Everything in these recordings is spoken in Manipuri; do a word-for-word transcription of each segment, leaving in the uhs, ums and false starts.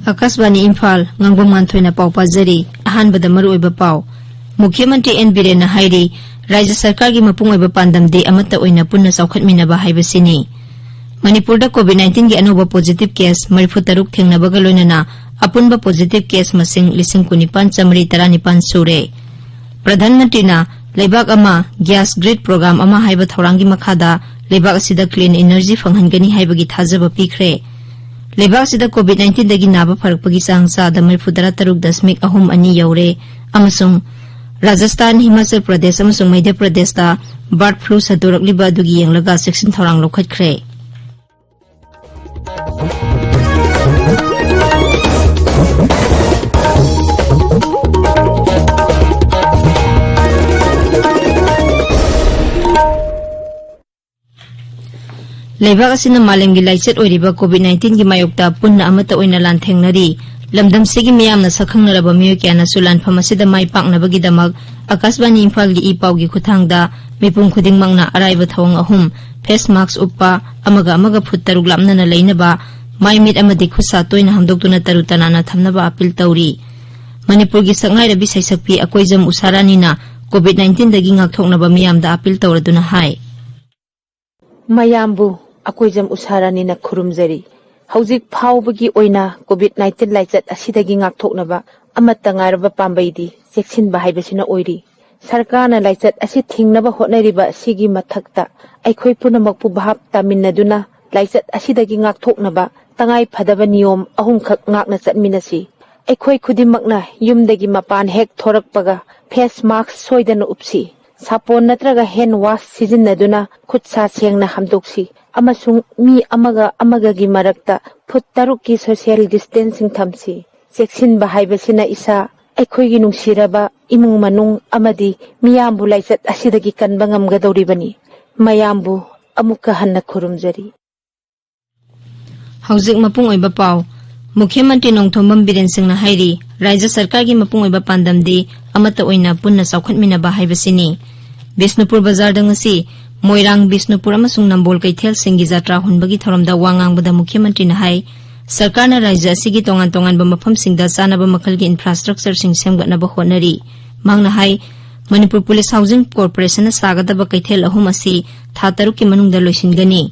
ꯑꯥꯀꯥꯁꯕꯥꯅꯤ ꯏꯝꯐꯥꯜ, ꯉꯥꯡꯕꯝ ꯉꯥꯟꯊꯣꯏꯅ ꯄꯥꯎ ꯄꯥꯖꯔꯤ꯫ ꯑꯍꯥꯟꯕꯗ ꯃꯔꯨꯑꯣꯏꯕ ꯄꯥꯎ꯫ ꯃꯨꯈ꯭ꯌ ꯃꯟꯇ꯭ꯔꯤ ꯑꯦꯟ ꯕꯤꯔꯦꯟꯅ ꯍꯥꯏꯔꯤ, ꯔꯥꯖ꯭ꯌ ꯁꯔꯀꯥꯔꯒꯤ ꯃꯄꯨꯡ ꯑꯣꯏꯕ ꯄꯥꯟꯗꯝꯗꯤ ꯑꯃꯠꯇ ꯑꯣꯏꯅ ꯄꯨꯟꯅ ꯆꯥꯎꯈꯠꯃꯤꯟꯅꯕ ꯍꯥꯏꯕꯁꯤꯅꯤ꯫ ꯃꯅꯤꯄꯨꯔꯗ COVID nineteen ꯒꯤ ꯑꯅꯧꯕ positive case ꯃꯔꯤꯐꯨ ꯇꯔꯨꯛ ꯊꯦꯡꯅꯕꯒ ꯂꯣꯏꯅꯅ ꯑꯄꯨꯟꯕ positive case ꯃꯁꯤꯡ ꯂꯤꯁꯤꯡ ꯀꯨꯟꯅꯤꯄꯥꯟ ꯆꯥꯃꯔꯤ ꯇꯔꯥꯅꯤꯄꯥꯟ ꯁꯨꯔꯦ꯫ ꯄ꯭ꯔꯙꯥꯟ ꯃꯟꯇ꯭ꯔꯤꯅ ꯂꯩꯕꯥꯛ ꯑꯃ gas grid program ꯑꯃ ꯍꯥꯏꯕ ꯊꯧꯔꯥꯡꯒꯤ ꯃꯈꯥꯗ ꯂꯩꯕꯥꯛ ꯑꯁꯤꯗ clean energy ꯐꯪꯍꯟꯒꯅꯤ ꯍꯥꯏꯕꯒꯤ ꯊꯥꯖꯕ ꯄꯤꯈ꯭ꯔꯦ꯫ ꯂꯩꯕꯥꯛ ꯑꯁꯤꯗ COVID nineteen ꯗꯒꯤ ꯅꯥꯕ ꯐꯔꯛꯄꯒꯤ ꯆꯥꯡ ꯆꯥꯗ ꯃꯔꯤꯐꯨ ꯇꯔꯥ ꯇꯔꯨꯛ ꯗꯁꯃꯤꯛ ꯑꯍꯨꯝ ꯑꯅꯤ ꯌꯧꯔꯦ ꯑꯃꯁꯨꯡ ꯔꯥꯖꯁꯊꯥꯟ, ꯍꯤꯃꯥꯆꯜ ꯄ꯭ꯔꯗꯦꯁ ꯑꯃꯁꯨꯡ ꯃꯙ꯭ꯌ ꯄ꯭ꯔꯗꯦꯁꯇ bird flu ꯁꯟꯗꯣꯔꯛꯂꯤꯕ ꯑꯗꯨꯒꯤ ꯌꯦꯡꯂꯒ ꯆꯦꯛꯁꯤꯟ ꯊꯧꯔꯥꯡ ꯂꯧꯈꯠꯈ꯭ꯔꯦ꯫ ꯂꯩꯕꯥꯛ ꯑꯁꯤꯅ ꯃꯥꯂꯦꯝꯒꯤ ꯂꯥꯏꯆꯠ ꯑꯣꯏꯔꯤꯕ COVID nineteen ꯒꯤ ꯃꯥꯌꯣꯛꯇ ꯄꯨꯟꯅ ꯑꯃꯠꯇ ꯑꯣꯏꯅ ꯂꯥꯟꯊꯦꯡꯅꯔꯤ꯫ ꯂꯝꯗꯝꯁꯤꯒꯤ ꯃꯤꯌꯥꯝꯅ ꯁꯛꯈꯪꯅꯔꯕ ꯃꯤꯑꯣꯏ ꯀꯌꯥꯅꯁꯨ ꯂꯥꯟꯐꯝ ꯑꯁꯤꯗ ꯃꯥꯏ ꯄꯥꯛꯅꯕꯒꯤꯗꯃꯛ ꯑꯥꯀꯥꯁꯕꯥꯅꯤ ꯏꯝꯐꯥꯜꯒꯤ ꯏ ꯄꯥꯎꯒꯤ ꯈꯨꯠꯊꯥꯡꯗ ꯃꯤꯄꯨꯝ ꯈꯨꯗꯤꯡꯃꯛꯅ ꯑꯔꯥꯏꯕ ꯊꯧꯑꯣꯡ ꯑꯍꯨꯝ, face mask ꯎꯞꯄ, ꯑꯃꯒ ꯑꯃꯒ ꯐꯨꯠ ꯇꯔꯨꯛ ꯂꯥꯞꯅꯅ ꯂꯩꯅꯕ, ꯃꯥꯏ ꯃꯤꯠ ꯑꯃꯗꯤ ꯈꯨꯠ ꯁꯥ ꯇꯣꯏꯅ ꯍꯥꯝꯗꯣꯛꯇꯨꯅ ꯇꯔꯨ ꯇꯅꯥꯟꯅ ꯊꯝꯅꯕ ꯑꯥꯄꯤꯜ ꯇꯧꯔꯤ꯫ ꯃꯅꯤꯄꯨꯔꯒꯤ ꯁꯛꯅꯥꯏꯔꯕꯤ ꯁꯩꯁꯛꯄꯤ ꯑꯀꯣꯏꯖꯝ ꯎꯁꯥꯔꯥꯅꯤꯅ COVID nineteen ꯗꯒꯤ ꯉꯥꯛꯊꯣꯛꯅꯕ ꯃꯤꯌꯥꯝꯗ ꯑꯥꯄꯤꯜ ꯇꯧꯔꯗꯨꯅ ꯍꯥꯏ꯫ ꯃꯌꯥꯝꯕꯨ ꯑꯀꯣꯏꯖꯝ ꯎꯁꯥꯔꯥꯅꯤꯅ ꯈꯨꯔꯨꯝꯖꯔꯤ꯫ ꯍꯧꯖꯤꯛ ꯐꯥꯎꯕꯒꯤ ꯑꯣꯏꯅ COVID nineteen ꯂꯥꯏꯆꯠ ꯑꯁꯤꯗꯒꯤ ꯉꯥꯛꯊꯣꯛꯅꯕ ꯑꯃꯠꯇ ꯉꯥꯏꯔꯕ ꯄꯥꯝꯕꯩꯗꯤ ꯆꯦꯛꯁꯤꯟꯕ ꯍꯥꯏꯕꯁꯤꯅ ꯑꯣꯏꯔꯤ꯫ ꯁꯔꯀꯥꯔꯅ ꯂꯥꯏꯆꯠ ꯑꯁꯤ ꯊꯤꯡꯅꯕ ꯍꯣꯠꯅꯔꯤꯕ ꯑꯁꯤꯒꯤ ꯃꯊꯛꯇ ꯑꯩꯈꯣꯏ ꯄꯨꯝꯅꯃꯛꯄꯨ ꯚꯥꯞ ꯇꯥꯃꯤꯟꯅꯗꯨꯅ ꯂꯥꯏꯆꯠ ꯑꯁꯤꯗꯒꯤ ꯉꯥꯛꯊꯣꯛꯅꯕ ꯇꯉꯥꯏ ꯐꯗꯕ ꯅꯤꯌꯣꯝ ꯑꯍꯨꯝꯈꯛ ꯉꯥꯛꯅ ꯆꯠꯃꯤꯟꯅꯁꯤ꯫ ꯑꯩꯈꯣꯏ ꯈꯨꯗꯤꯡꯃꯛꯅ ꯌꯨꯝꯗꯒꯤ ꯃꯄꯥꯟ ꯍꯦꯛ ꯊꯣꯔꯛꯄꯒ face mask ꯁꯣꯏꯗꯅ ꯎꯞꯁꯤ꯫ ꯁꯥꯄꯣꯟ ꯅꯠꯇ꯭ꯔꯒ hand wash ꯁꯤꯖꯤꯟꯅꯗꯨꯅ ꯈꯨꯠ ꯁꯥ ꯁꯦꯡꯅ ꯍꯥꯝꯗꯣꯛꯁꯤ ꯑꯃꯁꯨꯡ ꯃꯤ ꯑꯃꯒ ꯑꯃꯒꯒꯤ ꯃꯔꯛꯇ ꯐꯨꯠ ꯇꯔꯨꯛꯀꯤ social distancing ꯊꯝꯁꯤ꯫ ꯆꯦꯛꯁꯤꯟꯕ ꯍꯥꯏꯕꯁꯤꯅ ꯏꯁꯥ, ꯑꯩꯈꯣꯏꯒꯤ ꯅꯨꯡꯁꯤꯔꯕ ꯏꯃꯨꯡ ꯃꯅꯨꯡ ꯑꯃꯗꯤ ꯃꯤꯌꯥꯝꯕꯨ ꯂꯥꯏꯆꯠ ꯑꯁꯤꯗꯒꯤ ꯀꯟꯕ ꯉꯝꯒꯗꯧꯔꯤꯕꯅꯤ꯫ ꯃꯌꯥꯝꯕꯨ ꯑꯃꯨꯛꯀ ꯍꯟꯅ ꯈꯨꯔꯨꯝꯖꯔꯤ꯫ ꯍꯧꯖꯤꯛ ꯃꯄꯨꯡ ꯑꯣꯏꯕ ꯄꯥꯎ꯫ ꯃꯨꯈ꯭ꯌ ꯃꯟꯇ꯭ꯔꯤ ꯅꯣꯡꯊꯣꯝꯕꯝ ꯕꯤꯔꯦꯟ ꯁꯤꯡꯅ ꯍꯥꯏꯔꯤ, ꯔꯥꯖ꯭ꯌ ꯁꯔꯀꯥꯔꯒꯤ ꯃꯄꯨꯡ ꯑꯣꯏꯕ ꯄꯥꯟꯗꯝꯗꯤ ꯑꯃꯠꯇ ꯑꯣꯏꯅ ꯄꯨꯟꯅ ꯆꯥꯎꯈꯠꯃꯤꯟꯅꯕ ꯍꯥꯏꯕꯁꯤꯅꯤ꯫ ꯕꯤꯁꯅꯨꯄꯨꯔ ꯕꯖꯥꯔꯗ ꯉꯁꯤ ꯃꯣꯏꯔꯥꯡ, ꯕꯤꯁꯅꯨꯄꯨꯔ ꯑꯃꯁꯨꯡ ꯅꯝꯕꯣꯜ ꯀꯩꯊꯦꯜꯁꯤꯡꯒꯤ ꯖꯇ꯭ꯔꯥ ꯍꯨꯟꯕꯒꯤ ꯊꯧꯔꯝꯗ ꯋꯥ ꯉꯥꯡꯕꯗ ꯃꯨꯈ꯭ꯌ ꯃꯟꯇ꯭ꯔꯤꯅ ꯍꯥꯏ, ꯁꯔꯀꯥꯔꯅ ꯔꯥꯖ꯭ꯌ ꯑꯁꯤꯒꯤ ꯇꯣꯉꯥꯟ ꯇꯣꯉꯥꯟꯕ ꯃꯐꯝꯁꯤꯡꯗ ꯆꯥꯅꯕ ꯃꯈꯜꯒꯤ ꯏꯟꯐ꯭ꯔꯥꯁ꯭ꯇ꯭ꯔꯛꯆꯔꯁꯤꯡ ꯁꯦꯝꯒꯠꯅꯕ ꯍꯣꯠꯅꯔꯤ꯫ ꯃꯍꯥꯛꯅ ꯍꯥꯏ, ꯃꯅꯤꯄꯨꯔ ꯄꯨꯂꯤꯁ ꯍꯥꯎꯖꯤꯡ ꯀꯣꯔꯄꯣꯔꯦꯁꯟꯅ ꯁꯥꯒꯗꯕ ꯀꯩꯊꯦꯜ ꯑꯍꯨꯝ ꯑꯁꯤ ꯊꯥ ꯇꯔꯨꯛꯀꯤ ꯃꯅꯨꯡꯗ ꯂꯣꯏꯁꯤꯟꯒꯅꯤ꯫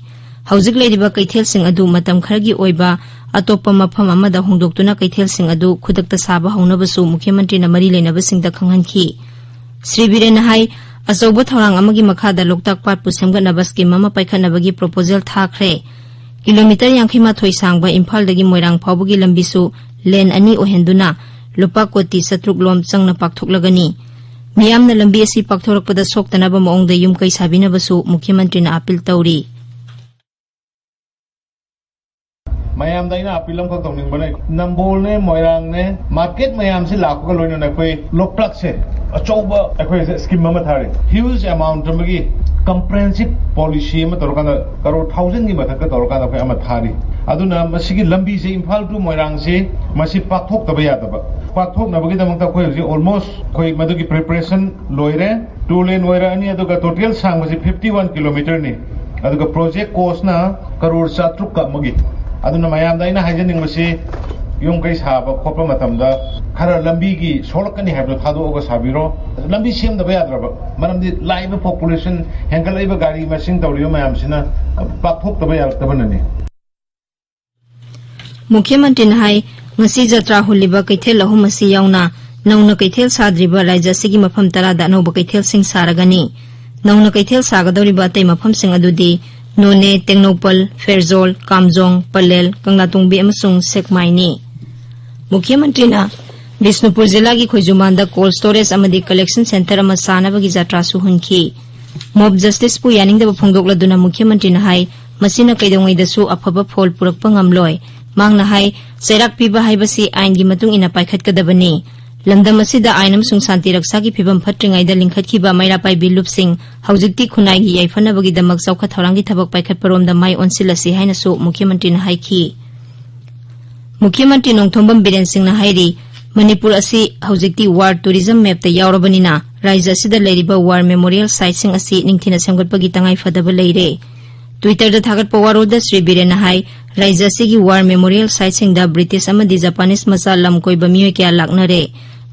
ꯍꯧꯖꯤꯛ ꯂꯩꯔꯤꯕ ꯀꯩꯊꯦꯜꯁꯤꯡ ꯑꯗꯨ ꯃꯇꯝ ꯈꯔꯒꯤ ꯑꯣꯏꯕ ꯑꯇꯣꯞꯄ ꯃꯐꯝ ꯑꯃꯗ ꯍꯣꯡꯗꯣꯛꯇꯨꯅ ꯀꯩꯊꯦꯜꯁꯤꯡ ꯑꯗꯨ ꯈꯨꯗꯛꯇ ꯁꯥꯕ ꯍꯧꯅꯕꯁꯨ ꯃꯨꯈ꯭ꯌ ꯃꯟꯇ꯭ꯔꯤꯅ ꯃꯔꯤ ꯂꯩꯅꯕꯁꯤꯡꯗ ꯈꯪꯍꯟꯈꯤ꯫ ꯁ꯭ꯔꯤ ꯕꯤꯔꯦꯟꯅ ꯍꯥꯏ, ꯑꯆꯧꯕ ꯊꯧꯔꯥꯡ ꯑꯃꯒꯤ ꯃꯈꯥꯗ ꯂꯣꯛꯇꯥꯛ ꯄꯥꯠꯄꯨ ꯁꯦꯝꯒꯠꯅꯕ ꯁ꯭ꯀꯤꯝ ꯑꯃ ꯄꯥꯏꯈꯠꯅꯕꯒꯤ ꯄ꯭ꯔꯣꯄꯣꯖꯦꯜ ꯊꯥꯈ꯭ꯔꯦ꯫ ꯀꯤꯂꯣꯃꯤꯇꯔ ꯌꯥꯡꯈꯩ ꯃꯥꯊꯣꯏ ꯁꯥꯡꯕ ꯏꯝꯐꯥꯜꯗꯒꯤ ꯃꯣꯏꯔꯥꯡ ꯐꯥꯎꯕꯒꯤ ꯂꯝꯕꯤꯁꯨ ꯂꯦꯟ ꯑꯅꯤ ꯑꯣꯏꯍꯟꯗꯨꯅ ꯂꯨꯄꯥ ꯀꯣꯇꯤ ꯆꯥꯇ꯭ꯔꯨꯛ ꯂꯣꯝ ꯆꯪꯅ ꯄꯥꯛꯊꯣꯛꯂꯒꯅꯤ꯫ ꯃꯤꯌꯥꯝꯅ ꯂꯝꯕꯤ ꯑꯁꯤ ꯄꯥꯛꯊꯣꯔꯛꯄꯗ ꯁꯣꯛꯇꯅꯕ ꯃꯑꯣꯡꯗ ꯌꯨꯝ ꯀꯩ ꯁꯥꯕꯤꯅꯕꯁꯨ ꯃꯨꯈ꯭ꯌ ꯃꯟꯇ꯭ꯔꯤꯅ ꯑꯥꯄꯤꯜ ꯇꯧꯔꯤ꯫ ꯃꯌꯥꯝꯗ ꯑꯩꯅ ꯑꯥꯄꯤꯜ ꯑꯃꯈꯛ ꯇꯧꯅꯤꯡꯕꯅꯦ꯫ ꯅꯝꯕꯣꯜꯅꯦ, ꯃꯣꯏꯔꯥꯡꯅꯦ, ꯃꯥꯔꯀꯦꯠ ꯃꯌꯥꯝꯁꯤ ꯂꯥꯛꯄꯒ ꯂꯣꯏꯅꯅ ꯑꯩꯈꯣꯏ ꯂꯣꯛꯇꯥꯛꯁꯦ ꯑꯆꯧꯕ ꯑꯩꯈꯣꯏ ꯁ꯭ꯀꯤꯝ ꯑꯃ ꯊꯥꯔꯤ꯫ ꯍ꯭ꯌꯨꯖ ꯑꯦꯃꯥꯎꯟꯠ ꯑꯃꯒꯤ ꯀꯝꯄ꯭ꯔꯦꯍꯦꯟꯁꯤꯞ ꯄꯣꯂꯤꯁꯤ ꯑꯃ ꯇꯧꯔꯀꯥꯟꯗ ꯀꯔꯣꯔ ꯊꯥꯎꯖꯟꯒꯤ ꯃꯊꯛꯇ ꯇꯧꯔꯀꯥꯟꯗ ꯑꯩꯈꯣꯏ ꯑꯃ ꯊꯥꯔꯤ꯫ ꯑꯗꯨꯅ ꯃꯁꯤꯒꯤ ꯂꯝꯕꯤꯁꯦ ꯏꯝꯐꯥꯜ to ꯃꯣꯏꯔꯥꯡꯁꯦ ꯃꯁꯤ ꯄꯥꯛꯊꯣꯛꯇꯕ ꯌꯥꯗꯕ꯫ ꯄꯥꯛꯊꯣꯛꯅꯕꯒꯤꯗꯃꯛꯇ ꯑꯩꯈꯣꯏ ꯍꯧꯖꯤꯛ ꯑꯣꯜꯃꯣꯁ ꯑꯩꯈꯣꯏ ꯃꯗꯨꯒꯤ ꯄ꯭ꯔꯤꯄꯦꯔꯦꯁꯟ ꯂꯣꯏꯔꯦ꯫ ꯇꯨ ꯂꯦꯟ ꯑꯣꯏꯔꯛꯑꯅꯤ, ꯑꯗꯨꯒ ꯇꯣꯇꯦꯜ ꯁꯥꯡꯕꯁꯤ ꯐꯤꯐꯇꯤ ꯋꯥꯟ ꯀꯤꯂꯣꯃꯤꯇꯔꯅꯤ꯫ ꯑꯗꯨꯒ ꯄ꯭ꯔꯣꯖꯦꯛ ꯀꯣꯁꯅ ꯀꯔꯣꯔ ꯆꯥꯇ꯭ꯔꯨꯛꯀ ꯑꯃꯒꯤ꯫ ꯑꯗꯨꯅ ꯃꯌꯥꯝꯗ ꯑꯩꯅ ꯍꯥꯏꯖꯅꯤꯡꯕꯁꯤ, ꯌꯨꯝ ꯀꯩ ꯁꯥꯕ ꯈꯣꯠꯄ ꯃꯇꯝꯗ ꯈꯔ ꯂꯝꯕꯤꯒꯤ ꯁꯣꯛꯂꯛꯀꯅꯤ ꯍꯥꯏꯕꯗꯣ ꯊꯥꯗꯣꯛꯑꯒ ꯁꯥꯕꯤꯔꯣ꯫ ꯂꯝꯕꯤ ꯁꯦꯝꯗꯕ ꯌꯥꯗ꯭ꯔꯕ, ꯃꯔꯝꯗꯤ ꯂꯥꯛꯏꯕ ꯄꯣꯄꯨꯂꯦꯁꯟ, ꯍꯦꯟꯒꯠꯂꯛꯏꯕ ꯒꯥꯔꯤ ꯃꯁꯤꯡ ꯇꯧꯔꯤꯕ ꯃꯌꯥꯝꯁꯤꯅ ꯄꯥꯛꯊꯣꯛꯇꯕ ꯌꯥꯔꯛꯇꯕꯅꯅꯤ꯫ ꯃꯨꯈ꯭ꯌ ꯃꯟꯇ꯭ꯔꯤꯅ ꯍꯥꯏ, ꯉꯁꯤ ꯖꯇ꯭ꯔꯥ ꯍꯨꯜꯂꯤꯕ ꯀꯩꯊꯦꯜ ꯑꯍꯨꯝ ꯑꯁꯤ ꯌꯥꯎꯅ ꯅꯧꯅ ꯀꯩꯊꯦꯜ ꯁꯥꯗ꯭ꯔꯤꯕ ꯔꯥꯖ꯭ꯌ ꯑꯁꯤꯒꯤ ꯃꯐꯝ ꯇꯔꯥꯗ ꯑꯅꯧꯕ ꯀꯩꯊꯦꯜꯁꯤꯡ ꯁꯥꯔꯒꯅꯤ꯫ ꯅꯧꯅ ꯀꯩꯊꯦꯜ ꯁꯥꯒꯗꯧꯔꯤꯕ ꯑꯇꯩ ꯃꯐꯝꯁꯤꯡ ꯑꯗꯨꯗꯤ ꯅꯣꯅꯦ, ꯇꯦꯡꯅꯧꯄꯜ, ꯐꯦꯔꯖꯣꯜ, ꯀꯥꯝꯖꯣꯡ, ꯄꯂꯦꯜ, ꯀꯪꯂꯥꯇꯣꯡꯕꯤ ꯑꯃꯁꯨꯡ ꯁꯦꯛꯃꯥꯏꯅꯤ꯫ ꯃꯨꯈ꯭ꯌ ꯃꯟꯇ꯭ꯔꯤꯅ ꯕꯤꯁꯅꯨꯄꯨꯔ ꯖꯤꯂꯥꯒꯤ ꯈꯣꯏꯖꯨꯃꯥꯟꯗ ꯀꯣꯜꯗ ꯁ꯭ꯇꯣꯔꯦꯖ ꯑꯃꯗꯤ ꯀꯂꯦꯛꯁꯟ ꯁꯦꯟꯇꯔ ꯑꯃ ꯁꯥꯅꯕꯒꯤ ꯖꯇ꯭ꯔꯥꯁꯨ ꯍꯨꯟꯈꯤ꯫ ꯃꯣꯕ ꯖꯁꯇꯤꯁꯄꯨ ꯌꯥꯅꯤꯡꯗꯕ ꯐꯣꯡꯗꯣꯛꯂꯗꯨꯅ ꯃꯨꯈ꯭ꯌ ꯃꯟꯇ꯭ꯔꯤꯅ ꯍꯥꯏ, ꯃꯁꯤꯅ ꯀꯩꯗꯧꯉꯩꯗꯁꯨ ꯑꯐꯕ ꯐꯣꯜ ꯄꯨꯔꯛꯄ ꯉꯝꯂꯣꯏ꯫ ꯃꯍꯥꯛꯅ ꯍꯥꯏ, ꯆꯩꯔꯥꯛ ꯄꯤꯕ ꯍꯥꯏꯕꯁꯤ ꯑꯥꯏꯟꯒꯤ ꯃꯇꯨꯡ ꯏꯟꯅ ꯄꯥꯏꯈꯠꯀꯗꯕꯅꯤ꯫ ꯂꯝꯗꯝ ꯑꯁꯤꯗ ꯑꯥꯏꯟ ꯑꯃꯁꯨꯡ ꯁꯥꯟꯇꯤ ꯔꯛꯁꯥꯒꯤ ꯐꯤꯕꯝ ꯐꯠꯇ꯭ꯔꯤꯉꯩꯗ ꯂꯤꯡꯈꯠꯈꯤꯕ ꯃꯩꯔꯥ ꯄꯥꯏꯕꯤ ꯂꯨꯞꯁꯤꯡ ꯍꯧꯖꯤꯛꯇꯤ ꯈꯨꯟꯅꯥꯏꯒꯤ ꯌꯥꯏꯐꯅꯕꯒꯤꯗꯃꯛ ꯆꯥꯎꯈꯠ ꯊꯧꯔꯥꯡꯒꯤ ꯊꯕꯛ ꯄꯥꯏꯈꯠꯄꯔꯣꯝꯗ ꯃꯥꯏ ꯑꯣꯟꯁꯤꯜꯂꯁꯤ ꯍꯥꯏꯅꯁꯨ ꯃꯨꯈ꯭ꯌ ꯃꯟꯇ꯭ꯔꯤꯅ ꯍꯥꯏꯈꯤ꯫ ꯃꯨꯈ꯭ꯌ ꯃꯟꯇ꯭ꯔꯤ ꯅꯣꯡꯊꯣꯝꯕꯝ ꯕꯤꯔꯦꯟ ꯁꯤꯡꯅ ꯍꯥꯏꯔꯤ, ꯃꯅꯤꯄꯨꯔ ꯑꯁꯤ ꯍꯧꯖꯤꯛꯇꯤ ꯋꯥꯔ ꯇꯨꯔꯤꯖꯝ ꯃꯦꯞꯇ ꯌꯥꯎꯔꯕꯅꯤꯅ ꯔꯥꯖ꯭ꯌ ꯑꯁꯤꯗ ꯂꯩꯔꯤꯕ ꯋꯥꯔ ꯃꯦꯃꯣꯔꯤꯌꯦꯜ ꯁꯥꯏꯠꯁꯤꯡ ꯑꯁꯤ ꯅꯤꯡꯊꯤꯅ ꯁꯦꯝꯒꯠꯄꯒꯤ ꯇꯉꯥꯏ ꯐꯗꯕ ꯂꯩꯔꯦ꯫ ꯇ꯭ꯋꯤꯇꯔꯗ ꯊꯥꯒꯠꯄ ꯋꯥꯔꯣꯜꯗ ꯁ꯭ꯔꯤ ꯕꯤꯔꯦꯟꯅ ꯍꯥꯏ, ꯔꯥꯖ꯭ꯌ ꯑꯁꯤꯒꯤ ꯋꯥꯔ ꯃꯦꯃꯣꯔꯤꯌꯦꯜ ꯁꯥꯏꯠꯁꯤꯡꯗ ꯕ꯭ꯔꯤꯇꯤꯁ ꯑꯃꯗꯤ ꯖꯄꯥꯅꯤꯁ ꯃꯆꯥ ꯂꯝ ꯀꯣꯏꯕ ꯃꯤꯑꯣꯏ ꯀꯌꯥ ꯂꯥꯛꯅꯔꯦ꯫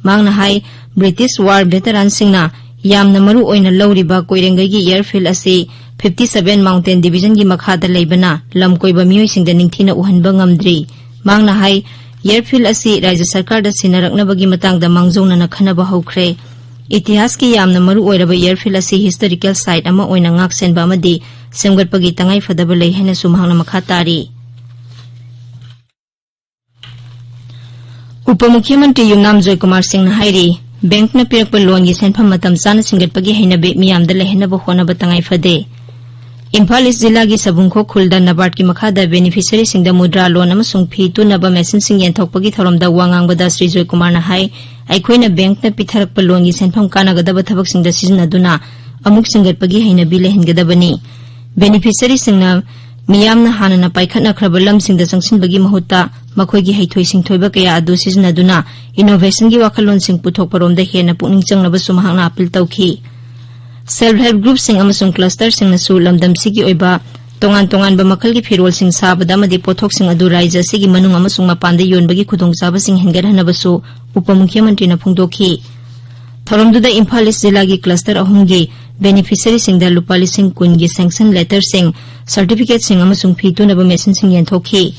ꯃꯍꯥꯛꯅ ꯍꯥꯏ, ꯕ꯭ꯔꯤꯇꯤꯁ ꯋꯥꯔ ꯚꯦꯇꯔꯥꯟꯁꯤꯡꯅ ꯌꯥꯝꯅ ꯃꯔꯨ ꯑꯣꯏꯅ ꯂꯧꯔꯤꯕ ꯀꯣꯏꯔꯦꯡꯒꯩꯒꯤ ꯑꯦꯌꯔꯐꯤꯜꯗ ꯑꯁꯤ ꯐꯤꯐꯇꯤ ꯁꯚꯦꯟ ꯃꯥꯎꯟꯇꯦꯟ ꯗꯤꯕꯤꯖꯟꯒꯤ ꯃꯈꯥꯗ ꯂꯩꯕꯅ ꯂꯝ ꯀꯣꯏꯕ ꯃꯤꯑꯣꯏꯁꯤꯡꯗ ꯅꯤꯡꯊꯤꯅ ꯎꯍꯟꯕ ꯉꯝꯗ꯭ꯔꯤ꯫ ꯃꯍꯥꯛꯅ ꯍꯥꯏ, ꯑꯦꯌꯔꯐꯤꯜꯗ ꯑꯁꯤ ꯔꯥꯖ꯭ꯌ ꯁꯔꯀꯥꯔꯗ ꯁꯤꯟꯅꯔꯛꯅꯕꯒꯤ ꯃꯇꯥꯡꯗ ꯃꯥꯡꯖꯧꯅꯅ ꯈꯟꯅꯕ ꯍꯧꯈ꯭ꯔꯦ꯫ ꯏꯇꯤꯍꯥꯁꯀꯤ ꯌꯥꯝꯅ ꯃꯔꯨ ꯑꯣꯏꯔꯕ ꯑꯦꯌꯔꯐꯤꯜꯗ ꯑꯁꯤ ꯍꯤꯁꯇꯣꯔꯤꯀꯦꯜ ꯁꯥꯏꯠ ꯑꯃ ꯑꯣꯏꯅ ꯉꯥꯛ ꯁꯦꯟꯕ ꯑꯃꯗꯤ ꯁꯦꯝꯒꯠꯄꯒꯤ ꯇꯉꯥꯏ ꯐꯗꯕ ꯂꯩ ꯍꯥꯏꯅꯁꯨ ꯃꯍꯥꯛꯅ ꯃꯈꯥ ꯇꯥꯔꯤ꯫ ꯎꯄ ꯃꯨꯈ꯭ꯌ ꯃꯟꯇ꯭ꯔꯤ ꯌꯨꯝꯅꯥꯝ ꯖꯣꯏꯀꯨꯃꯥꯔ ꯁꯤꯡꯅ ꯍꯥꯏꯔꯤ, ꯕꯦꯡꯛꯅ ꯄꯤꯔꯛꯄ ꯂꯣꯟꯒꯤ ꯁꯦꯟꯐꯝ ꯃꯇꯝ ꯆꯥꯅ ꯁꯤꯡꯒꯠꯄꯒꯤ ꯍꯩꯅꯕꯤ ꯃꯤꯌꯥꯝꯗ ꯂꯩꯍꯟꯅꯕ ꯍꯣꯠꯅꯕ ꯇꯉꯥꯏ ꯐꯗꯦ꯫ ꯏꯝꯐꯥꯜ ꯏꯁ ꯖꯤꯂꯥꯒꯤ ꯁꯕꯨꯡꯈꯣꯛ ꯈꯨꯜꯗ ꯅꯕꯥꯔꯗꯀꯤ ꯃꯈꯥꯗ ꯕꯦꯅꯤꯐꯤꯁꯔꯤꯁꯤꯡꯗ ꯃꯨꯗ꯭ꯔꯥ ꯂꯣꯟ ꯑꯃꯁꯨꯡ ꯐꯤ ꯇꯨꯅꯕ ꯃꯦꯆꯤꯟꯁꯤꯡ ꯌꯦꯟꯊꯣꯛꯄꯒꯤ ꯊꯧꯔꯝꯗ ꯋꯥ ꯉꯥꯡꯕꯗ ꯁ꯭ꯔꯤ ꯖꯣꯏꯀꯨꯃꯥꯔꯅ ꯍꯥꯏ, ꯑꯩꯈꯣꯏꯅ ꯕꯦꯡꯛꯅ ꯄꯤꯊꯔꯛꯄ ꯂꯣꯟꯒꯤ ꯁꯦꯟꯐꯝ ꯀꯥꯟꯅꯒꯗꯕ ꯊꯕꯛꯁꯤꯡꯗ ꯁꯤꯖꯤꯟꯅꯗꯨꯅ ꯑꯃꯨꯛ ꯁꯤꯡꯒꯠꯄꯒꯤ ꯍꯩꯅꯕꯤ ꯂꯩꯍꯟꯒꯗꯕꯅꯤ꯫ ꯕꯦꯅꯤꯐꯤꯁꯔꯤꯁꯤꯡꯅ ꯃꯤꯌꯥꯝꯅ ꯍꯥꯟꯅꯅ ꯄꯥꯏꯈꯠꯅꯈ꯭ꯔꯕ ꯂꯝꯁꯤꯡꯗ ꯆꯪꯁꯤꯟꯕꯒꯤ ꯃꯍꯨꯠꯇ ꯃꯈꯣꯏꯒꯤ ꯍꯩꯊꯣꯏ ꯁꯤꯡꯊꯣꯏꯕ ꯀꯌꯥ ꯑꯗꯨ ꯁꯤꯖꯤꯟꯅꯗꯨꯅ ꯏꯅꯣꯚꯦꯁꯟꯒꯤ ꯋꯥꯈꯜꯂꯣꯟꯁꯤꯡ ꯄꯨꯊꯣꯛꯄꯔꯣꯝꯗ ꯍꯦꯟꯅ ꯄꯨꯛꯅꯤꯡ ꯆꯪꯅꯕꯁꯨ ꯃꯍꯥꯛꯅ ꯑꯥꯄꯤꯜ ꯇꯧꯈꯤ꯫ ꯁꯦꯜꯐ ꯍꯦꯜꯞ ꯒ꯭ꯔꯨꯞꯁꯤꯡ ꯑꯃꯁꯨꯡ ꯀ꯭ꯂꯁꯇꯔꯁꯤꯡꯅꯁꯨ ꯂꯝꯗꯝꯁꯤꯒꯤ ꯑꯣꯏꯕ ꯇꯣꯉꯥꯟ ꯇꯣꯉꯥꯟꯕ ꯃꯈꯜꯒꯤ ꯐꯤꯔꯣꯜꯁꯤꯡ ꯁꯥꯕꯗ ꯑꯃꯗꯤ ꯄꯣꯠꯊꯣꯛꯁꯤꯡ ꯑꯗꯨ ꯔꯥꯏꯖ꯭ꯌ ꯑꯁꯤꯒꯤ ꯃꯅꯨꯡ ꯑꯃꯁꯨꯡ ꯃꯄꯥꯟꯗ ꯌꯣꯟꯕꯒꯤ ꯈꯨꯗꯣꯡꯆꯥꯕꯁꯤꯡ ꯍꯦꯟꯒꯠꯍꯟꯅꯕꯁꯨ ꯎꯄ ꯃꯨꯈ꯭ꯌ ꯃꯟꯇ꯭ꯔꯤꯅ ꯐꯣꯡꯗꯣꯛꯈꯤ꯫ ꯊꯧꯔꯝꯗꯨꯗ ꯏꯝꯐꯥꯜ ꯏꯁ ꯖꯤꯂꯥꯒꯤ ꯀ꯭ꯂꯁꯇꯔ ꯑꯍꯨꯝꯒꯤ ꯕꯦꯅꯤꯐꯤꯁꯔꯤꯁꯤꯡꯗ ꯂꯨꯄꯥ ꯂꯤꯁꯤꯡ ꯀꯨꯟꯒꯤ ꯁꯦꯡꯁꯟ ꯂꯦꯇꯔꯁꯤꯡ, ꯁꯔꯇꯤꯐꯤꯀꯦꯠꯁꯤꯡ ꯑꯃꯁꯨꯡ ꯐꯤ ꯇꯨꯅꯕ ꯃꯦꯆꯤꯟꯁꯤꯡ ꯌꯦꯟꯊꯣꯛꯈꯤ꯫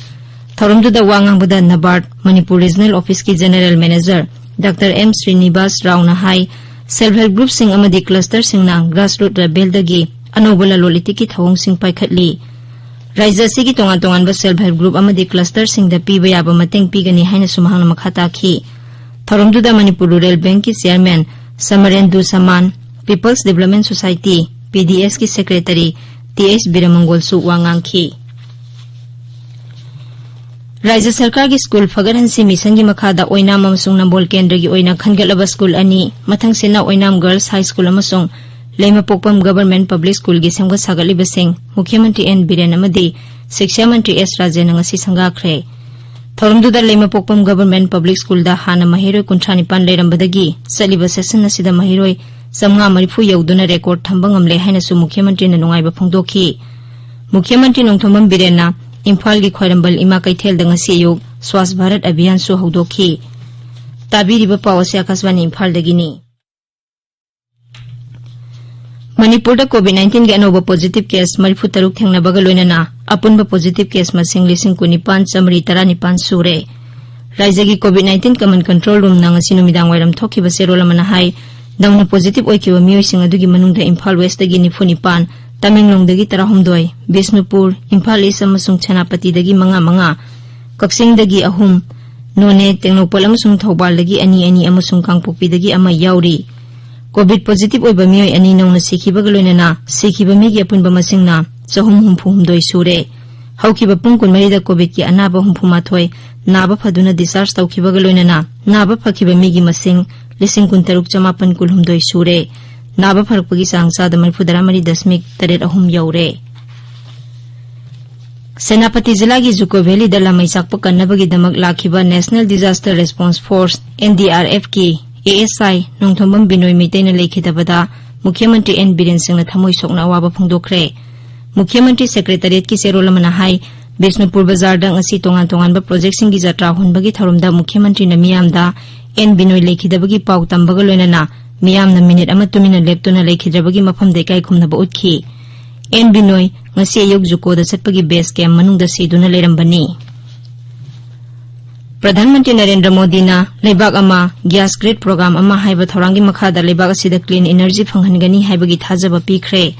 ꯊꯧꯔꯝꯗꯨꯗ ꯋꯥ ꯉꯥꯡꯕꯗ ꯅꯕꯥꯔꯗ ꯃꯅꯤꯄꯨꯔ ꯔꯤꯖꯅꯦꯜ ꯑꯣꯐꯤꯁꯀꯤ general manager doctor M Srinivas ꯔꯥꯎꯅ ꯍꯥꯏ, ꯁꯦꯜꯐ ꯍꯦꯜꯞ ꯒ꯭ꯔꯨꯞꯁꯤꯡ ꯑꯃꯗꯤ ꯀ꯭ꯂꯁꯇꯔꯁꯤꯡꯅ ꯒ꯭ꯔꯥꯁꯔꯨꯠ ꯂꯦꯚꯦꯜꯗꯒꯤ ꯑꯅꯧꯕ ꯂꯂꯣꯟ ꯏꯇꯤꯛꯀꯤ ꯊꯧꯑꯣꯡꯁꯤꯡ ꯄꯥꯏꯈꯠꯂꯤ꯫ ꯔꯥꯖ꯭ꯌ ꯑꯁꯤꯒꯤ ꯇꯣꯉꯥꯟ ꯇꯣꯉꯥꯟꯕ ꯁꯦꯜꯐ ꯍꯦꯜꯞ ꯒ꯭ꯔꯨꯞ ꯑꯃꯗꯤ ꯀ꯭ꯂꯁꯇꯔꯁꯤꯡꯗ ꯄꯤꯕ ꯌꯥꯕ ꯃꯇꯦꯡ ꯄꯤꯒꯅꯤ ꯍꯥꯏꯅꯁꯨ ꯃꯍꯥꯛꯅ ꯃꯈꯥ ꯇꯥꯈꯤ꯫ ꯊꯧꯔꯝꯗꯨꯗ ꯃꯅꯤꯄꯨꯔ ꯔꯨꯔꯦꯜ ꯕꯦꯡꯛꯀꯤ ꯆꯤꯌꯔꯃꯦꯟ ꯁꯃꯔꯦꯟꯗꯨ ꯁꯃꯥꯟ, ꯄꯤꯄꯜꯁ ꯗꯤꯕ꯭ꯂꯞꯃꯦꯟ ꯁꯣꯁꯥꯏꯇꯤ, ꯄꯤ ꯗꯤ ꯑꯦꯁꯀꯤ ꯁꯦꯀ꯭ꯔꯦꯇꯔꯤ ꯇꯤ ꯑꯩꯆ ꯕꯤꯔꯃꯪꯒꯣꯜꯁꯨ ꯋꯥ ꯉꯥꯡꯈꯤ꯫ ꯔꯥꯖ꯭ꯌ ꯁꯔꯀꯥꯔꯒꯤ ꯁ꯭ꯀꯨꯜ ꯐꯒꯠꯍꯟꯁꯤ ꯃꯤꯁꯟꯒꯤ ꯃꯈꯥꯗ ꯑꯣꯏꯅꯥꯝ ꯑꯃꯁꯨꯡ ꯅꯝꯕꯣꯜ ꯀꯦꯟꯗ꯭ꯔꯒꯤ ꯑꯣꯏꯅ ꯈꯟꯒꯠꯂꯕ ꯁ꯭ꯀꯨꯜ ꯑꯅꯤ, ꯃꯊꯪꯁꯤꯠꯅ ꯑꯣꯏꯅꯥꯝ ꯒꯔꯜꯁ ꯍꯥꯏ ꯁ꯭ꯀꯨꯜ ꯑꯃꯁꯨꯡ ꯂꯩꯃꯄꯣꯛꯄꯝ ꯒꯚꯔꯟꯃꯦꯟꯠ ꯄꯕ꯭ꯂꯤꯛ ꯁ꯭ꯀꯨꯜꯒꯤ ꯁꯦꯝꯒꯠ ꯁꯥꯒꯠꯂꯤꯕꯁꯤꯡ ꯃꯨꯈ꯭ꯌ ꯃꯟꯇ꯭ꯔꯤ ꯑꯦꯟ ꯕꯤꯔꯦꯟ ꯑꯃꯗꯤ ꯁꯤꯛꯁꯥ ꯃꯟꯇ꯭ꯔꯤ ꯑꯦꯁ ꯔꯥꯖꯦꯟꯅ ꯉꯁꯤ ꯁꯪꯒꯥꯈ꯭ꯔꯦ꯫ ꯊꯧꯔꯝꯗꯨꯗ ꯂꯩꯃꯄꯣꯛꯄꯝ Government Public Schoolꯗ ꯍꯥꯟꯅ ꯃꯍꯩꯔꯣꯏ ꯀꯨꯟꯊ꯭ꯔꯥ ꯅꯤꯄꯥꯟ ꯂꯩꯔꯝꯕꯗꯒꯤ ꯆꯠꯂꯤꯕ session ꯑꯁꯤꯗ ꯃꯍꯩꯔꯣꯏ ꯆꯥꯝꯃꯉꯥ ꯃꯔꯤꯐꯨ ꯌꯧꯗꯨꯅ record ꯊꯝꯕ ꯉꯝꯂꯦ ꯍꯥꯏꯅꯁꯨ ꯃꯨꯈ꯭ꯌ ꯃꯟꯇ꯭ꯔꯤꯅ ꯅꯨꯡꯉꯥꯏꯕ ꯐꯣꯡꯗꯣꯛꯈꯤ꯫ ꯃꯨꯈ꯭ꯌ ꯃꯟꯇ꯭ꯔꯤ ꯅꯣꯡꯊꯣꯝꯕꯝ ꯕꯤꯔꯦꯟꯅ ꯏꯝꯐꯥꯜꯒꯤ ꯈ꯭ꯋꯥꯏꯔꯝꯕꯟ ꯏꯃꯥ ꯀꯩꯊꯦꯜꯗ ꯉꯁꯤ ꯑꯌꯨꯛ ꯁ꯭ꯋꯥꯁ ꯚꯥꯔꯠ ꯑꯚꯤꯌꯥꯟꯁꯨ ꯍꯧꯗꯣꯛꯈꯤ꯫ ꯇꯥꯕꯤꯔꯤꯕ ꯄꯥꯎ ꯑꯁꯤ ꯑꯀꯥꯁꯕꯥꯅꯤ ꯏꯝꯐꯥꯜꯗꯒꯤꯅꯤ꯫ ꯃꯅꯤꯄꯨꯔꯗ COVID nineteen ꯑꯅꯧꯕ positive case ꯃꯔꯤꯐꯨ ꯇꯔꯨꯛ ꯊꯦꯡꯅꯕꯒ ꯂꯣꯏꯅꯅ ꯑꯄꯨꯟꯕ positive case ꯃꯁꯤꯡ ꯂꯤꯁꯤꯡ ꯀꯨꯟꯅꯤꯄꯥꯟ ꯆꯥꯃꯔꯤ ꯇꯔꯥꯅꯤꯄꯥꯟ ꯁꯨꯔꯦ꯫ ꯔꯥꯖ꯭ꯌꯒꯤ COVID nineteen Command Control Roomꯅ ꯉꯁꯤ ꯅꯨꯃꯤꯗꯥꯡ ꯋꯥꯏꯔꯝ ꯊꯣꯛꯈꯤꯕ ꯆꯦꯔꯣꯜ ꯑꯃꯅ ꯍꯥꯏ, ꯅꯧꯅ positive ꯑꯣꯏꯈꯤꯕ ꯃꯤꯑꯣꯏꯁꯤꯡ ꯑꯗꯨꯒꯤ ꯃꯅꯨꯡꯗ ꯏꯝꯐꯥꯜ Westꯇꯒꯤ ꯅꯤꯐꯨ ꯅꯤꯄꯥꯟ, ꯇꯃꯦꯡꯂꯣꯡꯗꯒꯤ ꯇꯔꯥꯍꯨꯝꯗꯣꯏ, ꯕꯤꯁꯅꯨꯄꯨꯔ, ꯏꯝꯐꯥꯜ East ꯑꯃꯁꯨꯡ ꯁꯦꯅꯥꯄꯇꯤꯗꯒꯤ ꯃꯉꯥ ꯃꯉꯥ, ꯀꯛꯆꯤꯡꯗꯒꯤ ꯑꯍꯨꯝ, ꯅꯣꯅꯦ, ꯇꯦꯡꯅꯧꯄꯜ ꯑꯃꯁꯨꯡ ꯊꯧꯕꯥꯜꯗꯒꯤ ꯑꯅꯤ ꯑꯅꯤ ꯑꯃꯁꯨꯡ ꯀꯥꯡꯄꯣꯛꯄꯤꯗꯒꯤ ꯑꯃ ꯌꯥꯎꯔꯤ꯫ COVID positive ꯑꯣꯏꯕ ꯃꯤꯑꯣꯏ ꯑꯅꯤ ꯅꯧꯅ ꯁꯤꯈꯤꯕꯒ ꯂꯣꯏꯅꯅ ꯁꯤꯈꯤꯕ ꯃꯤꯒꯤ ꯑꯄꯨꯟꯕ ꯃꯁꯤꯡꯅ ꯆꯍꯨꯝ ꯍꯨꯝꯐꯨ ꯍꯨꯝꯗꯣꯏ ꯁꯨꯔꯦ꯫ ꯍꯧꯈꯤꯕ ꯄꯨꯡ ꯀꯨꯟꯃꯔꯤꯗ COVIDꯀꯤ ꯑꯅꯥꯕ ꯍꯨꯝꯐꯨ ꯃꯥꯊꯣꯏ ꯅꯥꯕ ꯐꯗꯨꯅ discharge ꯇꯧꯈꯤꯕꯒ ꯂꯣꯏꯅꯅ ꯅꯥꯕ ꯐꯈꯤꯕ ꯃꯤꯒꯤ ꯃꯁꯤꯡ ꯂꯤꯁꯤꯡ ꯀꯨꯟ ꯇꯔꯨꯛ ꯆꯃꯥꯄꯟ ꯀꯨꯟ ꯍꯨꯝꯗꯣꯏ ꯁꯨꯔꯦ꯫ ꯅꯥꯕ ꯐꯔꯛꯄꯒꯤ ꯆꯥꯡ ꯆꯥꯗ ꯃꯔꯤꯐꯨ ꯇꯔꯥ ꯃꯔꯤ ꯗꯁꯃꯤꯛ ꯇꯔꯦꯠ ꯑꯍꯨꯝ ꯌꯧꯔꯦ꯫ ꯁꯦꯅꯥꯄꯇꯤ ꯖꯤꯂꯥꯒꯤ ꯖꯨꯀꯣ ꯚꯦꯂꯤꯗ ꯂꯥꯃꯩ ꯆꯥꯛꯄ ꯀꯟꯅꯕꯒꯤꯗꯃꯛ ꯂꯥꯛꯈꯤꯕ National Disaster Response Force, NDRFꯀꯤ ASI Nongthombam ꯕꯤꯅꯣꯏ ꯃꯩꯇꯩꯅ ꯂꯩꯈꯤꯗꯕꯗ ꯃꯨꯈ꯭ꯌ ꯃꯟꯇ꯭ꯔꯤ ꯑꯦꯟ ꯕꯤꯔꯦꯟ ꯁꯤꯡꯅ ꯊꯃꯣꯏ ꯁꯣꯛꯅ ꯑꯋꯥꯕ ꯐꯣꯡꯗꯣꯛꯈ꯭ꯔꯦ꯫ ꯃꯨꯈ꯭ꯌ ꯃꯟꯇ꯭ꯔꯤ Secretariatꯀꯤ ꯆꯦꯔꯣꯜ ꯑꯃꯅ ꯍꯥꯏ, ꯕꯤꯁꯅꯨꯄꯨꯔ ꯕꯖꯥꯔꯗ ꯉꯁꯤ ꯇꯣꯉꯥꯟ ꯇꯣꯉꯥꯟꯕ projectꯁꯤꯡꯒꯤ ꯖꯇ꯭ꯔꯥ ꯍꯨꯟꯕꯒꯤ ꯊꯧꯔꯝꯗ ꯃꯨꯈ꯭ꯌ ꯃꯟꯇ꯭ꯔꯤꯅ ꯃꯤꯌꯥꯝꯗ ꯑꯦꯟ ꯕꯤꯅꯣꯏ ꯂꯩꯈꯤꯗꯕꯒꯤ ꯄꯥꯎ ꯇꯝꯕꯒ ꯂꯣꯏꯅꯅ ꯃꯤꯌꯥꯝꯅ minute ꯑꯃ ꯇꯨꯃꯤꯟꯅ ꯂꯦꯞꯇꯨꯅ ꯂꯩꯈꯤꯗ꯭ꯔꯕꯒꯤ ꯃꯐꯝꯗ ꯏꯀꯥꯏ ꯈꯨꯝꯅꯕ ꯎꯠꯈꯤ꯫ ꯑꯦꯟ ꯕꯤꯅꯣꯏ ꯉꯁꯤ ꯑꯌꯨꯛ ꯖꯨꯀꯣꯗ ꯆꯠꯄꯒꯤ base camp ꯃꯅꯨꯡꯗ ꯁꯤꯗꯨꯅ ꯂꯩꯔꯝꯕꯅꯤ꯫ ꯄ꯭ꯔꯙꯥꯟ ꯃꯟꯇ꯭ꯔꯤ ꯅꯔꯦꯟꯗ꯭ꯔ ꯃꯣꯗꯤꯅ ꯂꯩꯕꯥꯛ ꯑꯃ gas grid program ꯑꯃ ꯍꯥꯏꯕ ꯊꯧꯔꯥꯡꯒꯤ ꯃꯈꯥꯗ ꯂꯩꯕꯥꯛ ꯑꯁꯤꯗ clean energy ꯐꯪꯍꯟꯒꯅꯤ ꯍꯥꯏꯕꯒꯤ ꯊꯥꯖꯕ ꯄꯤꯈ꯭ꯔꯦ꯫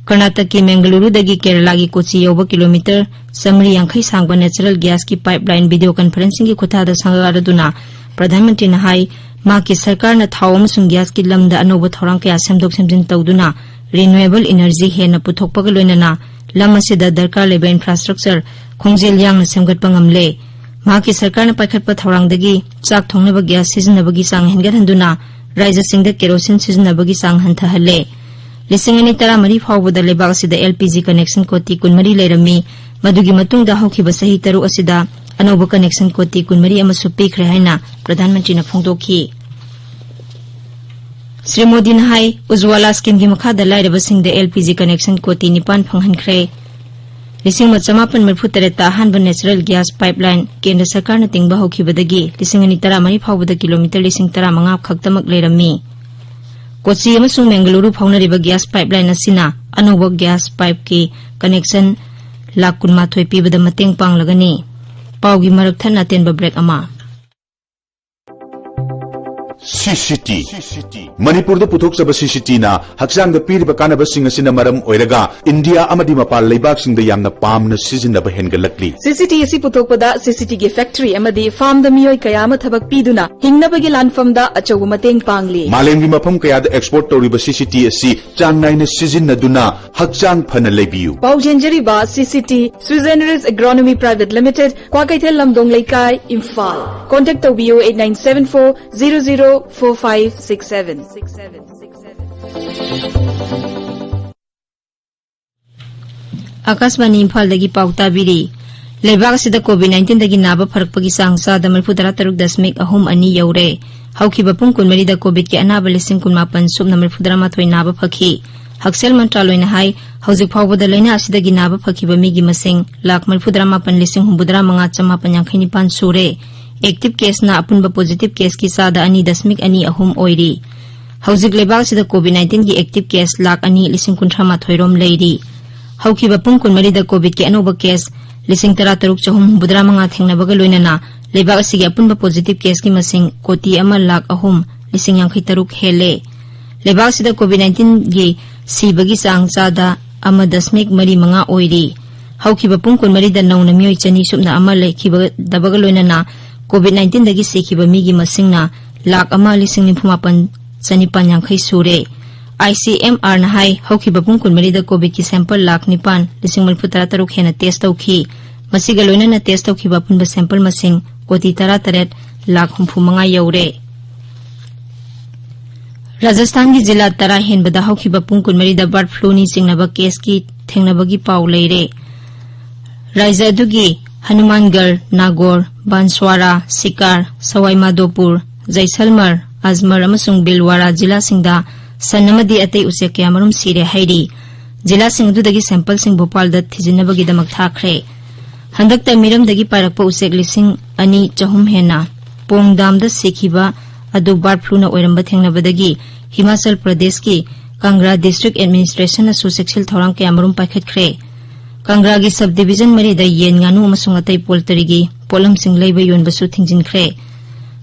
ꯀꯔꯅꯥꯇꯛꯀꯤ ꯃꯦꯡꯒꯂꯨꯔꯨꯗꯒꯤ ꯀꯦꯔꯂꯥꯒꯤ ꯀꯣꯆꯤ ꯌꯧꯕ kilometre ꯆꯥꯃꯔꯤ ꯌꯥꯡꯈꯩ ꯁꯥꯡꯕ natural gasꯀꯤ pipeline video conferencingꯒꯤ ꯈꯨꯠꯊꯥꯗ ꯁꯪꯒꯥꯔꯗꯨꯅ ꯄ꯭ꯔꯙꯥꯟ ꯃꯟꯇ꯭ꯔꯤꯅ ꯍꯥꯏ, ꯃꯍꯥꯛꯀꯤ ꯁꯔꯀꯥꯔꯅ ꯊꯥꯎ ꯑꯃꯁꯨꯡ gasꯀꯤ ꯂꯝꯗ ꯑꯅꯧꯕ ꯊꯧꯔꯥꯡ ꯀꯌꯥ ꯁꯦꯝꯗꯣꯛ ꯁꯦꯝꯖꯤꯟ ꯇꯧꯗꯨꯅ renewable energy ꯍꯦꯟꯅ ꯄꯨꯊꯣꯛꯄꯒ ꯂꯣꯏꯅꯅ ꯂꯝ ꯑꯁꯤꯗ ꯗꯔꯀꯥꯔ ꯂꯩꯕ infrastructure ꯈꯣꯡꯖꯦꯜ ꯌꯥꯡꯅ ꯁꯦꯝꯒꯠꯄ ꯉꯝꯂꯦ꯫ ꯃꯍꯥꯛꯀꯤ ꯁꯔꯀꯥꯔꯅ ꯄꯥꯏꯈꯠꯄ ꯊꯧꯔꯥꯡꯗꯒꯤ ꯆꯥꯛ ꯊꯣꯡꯅꯕ gas ꯁꯤꯖꯤꯟꯅꯕꯒꯤ ꯆꯥꯡ ꯍꯦꯟꯒꯠꯍꯟꯗꯨꯅ ꯔꯥꯏꯖꯁꯤꯡꯗ kerosene ꯁꯤꯖꯤꯟꯅꯕꯒꯤ ꯆꯥꯡ ꯍꯟꯊꯍꯜꯂꯦ꯫ ꯂꯤꯁꯤꯡ ꯑꯅꯤ ꯇꯔꯥꯃꯔꯤ ꯐꯥꯎꯕꯗ ꯂꯩꯕꯥꯛ ꯑꯁꯤꯗ LPG connection ꯀꯣꯇꯤ ꯀꯨꯟꯃꯔꯤ ꯂꯩꯔꯝꯃꯤ꯫ ꯃꯗꯨꯒꯤ ꯃꯇꯨꯡꯗ ꯍꯧꯈꯤꯕ ꯆꯍꯤ ꯇꯔꯨꯛ ꯑꯁꯤꯗ ꯑꯅꯧꯕ connection ꯀꯣꯇꯤ ꯀꯨꯟꯃꯔꯤ ꯑꯃꯁꯨ ꯄꯤꯈ꯭ꯔꯦ ꯍꯥꯏꯅ ꯄ꯭ꯔꯙꯥꯟ ꯃꯟꯇ꯭ꯔꯤꯅ ꯐꯣꯡꯗꯣꯛꯈꯤ꯫ ꯁ꯭ꯔꯤ ꯃꯣꯗꯤꯅ ꯍꯥꯏ, ꯎꯖ꯭ꯋꯥꯂꯥ scheme ꯒꯤ ꯃꯈꯥꯗ ꯂꯥꯏꯔꯕꯁꯤꯡꯗ L P G connection ꯀꯣꯇꯤ ꯅꯤꯄꯥꯟ ꯐꯪꯍꯟꯈ꯭ꯔꯦ꯫ ꯂꯤꯁꯤꯡ ꯑꯃ ꯆꯃꯥꯄꯟ ꯃꯔꯤꯐꯨ ꯇꯔꯦꯠꯇ ꯑꯍꯥꯟꯕ natural gas pipeline ꯀꯦꯟꯗ꯭ꯔ ꯁꯔꯀꯥꯔꯅ ꯇꯤꯡꯕ ꯍꯧꯈꯤꯕꯗꯒꯤ ꯂꯤꯁꯤꯡ ꯑꯅꯤ ꯇꯔꯥꯃꯔꯤ ꯐꯥꯎꯕꯗ kilometre ꯂꯤꯁꯤꯡ ꯇꯔꯥꯃꯉꯥ ꯈꯛꯇꯃꯛ ꯂꯩꯔꯝꯃꯤ꯫ ꯀꯣꯆꯤ ꯑꯃꯁꯨꯡ ꯃꯦꯡꯒꯂꯨꯔꯨ ꯐꯥꯎꯅꯔꯤꯕ gas pipeline ꯑꯁꯤꯅ ꯑꯅꯧꯕ gas pipe ꯀꯤ connection ꯂꯥꯈ ꯀꯨꯟꯃꯥꯊꯣꯏ ꯄꯤꯕꯗ ꯃꯇꯦꯡ ꯄꯥꯡꯂꯒꯅꯤ꯫ ꯄꯥꯎꯒꯤ ꯃꯔꯛ ꯊꯠꯅ ꯑꯇꯦꯟꯕ break ꯑꯃ꯫ C C T꯫ ꯃꯅꯤꯄꯨꯔꯗ ꯄꯨꯊꯣꯛꯆꯕ C C T ꯅ ꯍꯛꯆꯥꯡꯗ ꯄꯤꯔꯤꯕ ꯀꯥꯟꯅꯕꯁꯤꯡ ꯑꯁꯤꯅ ꯃꯔꯝ ꯑꯣꯏꯔꯒ ꯏꯟꯗꯤꯌꯥ ꯑꯃꯗꯤ ꯃꯄꯥꯟ ꯂꯩꯕꯥꯛꯁꯤꯡꯗ ꯌꯥꯝꯅ ꯄꯥꯝꯅ ꯁꯤꯖꯤꯟꯅꯕ ꯍꯦꯟꯒꯠꯂꯛꯂꯤ꯫ C C T ꯑꯁꯤ ꯄꯨꯊꯣꯛꯄꯗ C C T ꯒꯤ factory ꯑꯃꯗꯤ farm ꯗ ꯃꯤꯑꯣꯏ ꯀꯌꯥ ꯑꯃ ꯊꯕꯛ ꯄꯤꯗꯨꯅ ꯍꯤꯡꯅꯕꯒꯤ ꯂꯥꯟꯐꯝꯗ ꯑꯆꯧꯕ ꯃꯇꯦꯡ ꯄꯥꯡꯂꯤ꯫ ꯃꯥꯂꯦꯝꯒꯤ ꯃꯐꯝ ꯀꯌꯥꯗ export ꯇꯧꯔꯤꯕ C C T ꯑꯁꯤ ꯆꯥꯡ ꯅꯥꯏꯅ ꯁꯤꯖꯤꯟꯅꯗꯨꯅ ꯍꯛꯆꯥꯡ ꯐꯅ ꯂꯩꯕꯤꯌꯨ꯫ ꯄꯥꯎ ꯆꯦꯟꯖꯔꯤꯕ C C T Swiss Generous Agronomy Private Limited, Kwakeithel ꯂꯝꯗꯣꯡ ꯂꯩꯀꯥꯏ, ꯏꯝꯐꯥꯜ꯫ Contact ꯇꯧꯕꯤꯌꯨ eight nine seven four zero zero four five six seven꯫ ꯑꯥꯀꯥꯁꯕꯥꯅꯤ ꯏꯝꯐꯥꯜꯗꯒꯤ ꯄꯥꯎ ꯇꯥꯕꯤꯔꯤ꯫ ꯂꯩꯕꯥꯛ ꯑꯁꯤꯗ COVID nineteen ꯗꯒꯤ ꯅꯥꯕ ꯐꯔꯛꯄꯒꯤ ꯆꯥꯡ ꯆꯥꯗ ꯃꯔꯤꯐꯨ ꯇꯔꯥ ꯇꯔꯨꯛ ꯗꯁꯃꯤꯛ ꯑꯍꯨꯝ ꯑꯅꯤ ꯌꯧꯔꯦ꯫ ꯍꯧꯈꯤꯕ ꯄꯨꯡ ꯀꯨꯟꯃꯔꯤꯗ COVID ꯀꯤ ꯑꯅꯥꯕ ꯂꯤꯁꯤꯡ ꯀꯨꯟꯃꯥꯄꯟ ꯁꯨꯞꯅ ꯃꯔꯤꯐꯨ ꯇꯔꯥꯃꯥꯊꯣꯏ ꯅꯥꯕ ꯐꯈꯤ꯫ ꯍꯛꯁꯦꯜ ꯃꯟꯇ꯭ꯔꯥꯂꯣꯏꯅ ꯍꯥꯏ, ꯍꯧꯖꯤꯛ ꯐꯥꯎꯕꯗ ꯂꯥꯏꯅꯥ ꯑꯁꯤꯗꯒꯤ ꯅꯥꯕ ꯐꯈꯤꯕ ꯃꯤꯒꯤ ꯃꯁꯤꯡ ꯂꯥꯈ ꯃꯔꯤꯐꯨ ꯇꯔꯥꯃꯥꯄꯟ ꯂꯤꯁꯤꯡ ꯍꯨꯝꯐꯨꯇꯔꯥ ꯃꯉꯥ ꯆꯃꯥꯄꯟ ꯌꯥꯡꯈꯩ ꯅꯤꯄꯥꯟ ꯁꯨꯔꯦ꯫ Active case ꯅ ꯑꯄꯨꯟꯕ positive case ꯀꯤ ꯆꯥꯗ ꯑꯅꯤ ꯗꯁꯃꯤꯛ ꯑꯅꯤ ꯑꯍꯨꯝ ꯑꯣꯏꯔꯤ꯫ ꯍꯧꯖꯤꯛ ꯂꯩꯕꯥꯛ ꯑꯁꯤꯗ COVID nineteen ꯒꯤ active case ꯂꯥꯈ ꯑꯅꯤ ꯂꯤꯁꯤꯡ ꯀꯨꯟꯊ꯭ꯔꯥ ꯃꯥꯊꯣꯏ ꯔꯣꯝ ꯂꯩꯔꯤ꯫ ꯍꯧꯈꯤꯕ ꯄꯨꯡ ꯀꯨꯟꯃꯔꯤꯗ COVID ꯀꯤ ꯑꯅꯧꯕ case ꯂꯤꯁꯤꯡ ꯇꯔꯥ ꯇꯔꯨꯛ ꯆꯍꯨꯝ ꯍꯨꯝꯐꯨꯇꯔꯥ ꯃꯉꯥ ꯊꯦꯡꯅꯕꯒ ꯂꯣꯏꯅꯅ ꯂꯩꯕꯥꯛ ꯑꯁꯤꯒꯤ ꯑꯄꯨꯟꯕ positive case ꯀꯤ ꯃꯁꯤꯡ ꯀꯣꯇꯤ ꯑꯃ ꯂꯥꯈ ꯑꯍꯨꯝ ꯂꯤꯁꯤꯡ ꯌꯥꯡꯈꯩ ꯇꯔꯨꯛ ꯍꯦꯜꯂꯦ꯫ ꯂꯩꯕꯥꯛ ꯑꯁꯤꯗ COVID nineteen ꯒꯤ ꯁꯤꯕꯒꯤ ꯆꯥꯡ ꯆꯥꯗ ꯑꯃ ꯗꯁꯃꯤꯛ ꯃꯔꯤ ꯃꯉꯥ ꯑꯣꯏꯔꯤ꯫ ꯍꯧꯈꯤꯕ ꯄꯨꯡ ꯀꯨꯟꯃꯔꯤꯗ ꯅꯧꯅ ꯃꯤꯑꯣꯏ ꯆꯅꯤ ꯁꯨꯞꯅ ꯑꯃ ꯂꯩꯈꯤꯗꯕꯒ ꯂꯣꯏꯅꯅ COVID nineteen ꯗꯒꯤ ꯁꯤꯈꯤꯕ ꯃꯤꯒꯤ ꯃꯁꯤꯡꯅ ꯂꯥꯈ ꯑꯃ ꯂꯤꯁꯤꯡ ꯅꯤꯐꯨ ꯃꯥꯄꯟ ꯆꯅꯤꯄꯥꯟ ꯌꯥꯡꯈꯩ ꯁꯨꯔꯦ꯫ ICMR ꯅ ꯍꯥꯏ, ꯍꯧꯈꯤꯕ ꯄꯨꯡ ꯀꯨꯟꯃꯔꯤꯗ COVID ꯀꯤ sample ꯂꯥꯈ ꯅꯤꯄꯥꯟ ꯂꯤꯁꯤꯡ ꯃꯔꯤꯐꯨ ꯇꯔꯥ ꯇꯔꯨꯛ ꯍꯦꯟꯅ test ꯇꯧꯈꯤ꯫ ꯃꯁꯤꯒ ꯂꯣꯏꯅꯅ test ꯇꯧꯈꯤꯕ ꯑꯄꯨꯟꯕ sample ꯃꯁꯤꯡ ꯀꯣꯇꯤ ꯇꯔꯥ ꯇꯔꯦꯠ ꯂꯥꯈ ꯍꯨꯝꯐꯨ ꯃꯉꯥ ꯌꯧꯔꯦ꯫ ꯔꯥꯖꯁꯊꯥꯟꯒꯤ ꯖꯤꯂꯥ ꯇꯔꯥ ꯍꯦꯟꯕꯗ ꯍꯧꯈꯤꯕ ꯄꯨꯡ ꯀꯨꯟꯃꯔꯤꯗ bird flu ꯅꯤ ꯆꯤꯡꯅꯕ case ꯀꯤ ꯊꯦꯡꯅꯕꯒꯤ ꯄꯥꯎ ꯂꯩꯔꯦ꯫ ꯔꯥꯖ꯭ꯌ ꯑꯗꯨꯒꯤ ꯍꯅꯨꯃꯥꯟꯒꯔ, ꯅꯥꯒꯣꯔ, ꯕꯥꯟꯁ꯭ꯋꯥꯔꯥ, ꯁꯤꯀꯥꯔ, ꯁꯋꯥꯏ ꯃꯥꯗꯣꯄꯨꯔ, ꯖꯩꯁꯜꯃꯔ, ꯑꯖꯃꯔ ꯑꯃꯁꯨꯡ ꯕꯤꯜꯋꯥꯔꯥ ꯖꯤꯂꯥꯁꯤꯡꯗ ꯁꯟ ꯑꯃꯗꯤ ꯑꯇꯩ ꯎꯆꯦꯛ ꯀꯌꯥꯃꯔꯨꯝ ꯁꯤꯔꯦ ꯍꯥꯏꯔꯤ꯫ ꯖꯤꯂꯥꯁꯤꯡ ꯑꯗꯨꯗꯒꯤ sample ꯁꯤꯡ ꯚꯣꯄꯥꯜꯗ ꯊꯤꯖꯤꯟꯅꯕꯒꯤꯗꯃꯛ ꯊꯥꯈ꯭ꯔꯦ꯫ ꯍꯟꯗꯛꯇ ꯃꯤꯔꯝꯗꯒꯤ ꯄꯥꯏꯔꯛꯄ ꯎꯆꯦꯛ ꯂꯤꯁꯤꯡ ꯑꯅꯤ ꯆꯍꯨꯝ ꯍꯦꯟꯅ ꯄꯣꯡ ꯗꯥꯝꯗ ꯁꯤꯈꯤꯕ ꯑꯗꯨ bird flu ꯅ ꯑꯣꯏꯔꯝꯕ ꯊꯦꯡꯅꯕꯗꯒꯤ ꯍꯤꯃꯥꯆꯜ ꯄ꯭ꯔꯗꯦꯁꯀꯤ ꯀꯪꯒ꯭ꯔꯥ district administration ꯅꯁꯨ ꯆꯦꯛꯁꯤꯜ ꯊꯧꯔꯥꯡ ꯀꯌꯥꯃꯔꯨꯝ ꯄꯥꯏꯈꯠꯈ꯭ꯔꯦ꯫ ꯀꯪꯒ꯭ꯔꯥꯒꯤ sub division ꯃꯔꯤꯗ ꯌꯦꯟ, ꯉꯥꯅꯨ ꯑꯃꯁꯨꯡ ꯑꯇꯩ poultry ꯒꯤ ꯄꯣꯠꯂꯝꯁꯤꯡ ꯂꯩꯕ ꯌꯣꯟꯕꯁꯨ ꯊꯤꯡꯖꯤꯟꯈ꯭ꯔꯦ꯫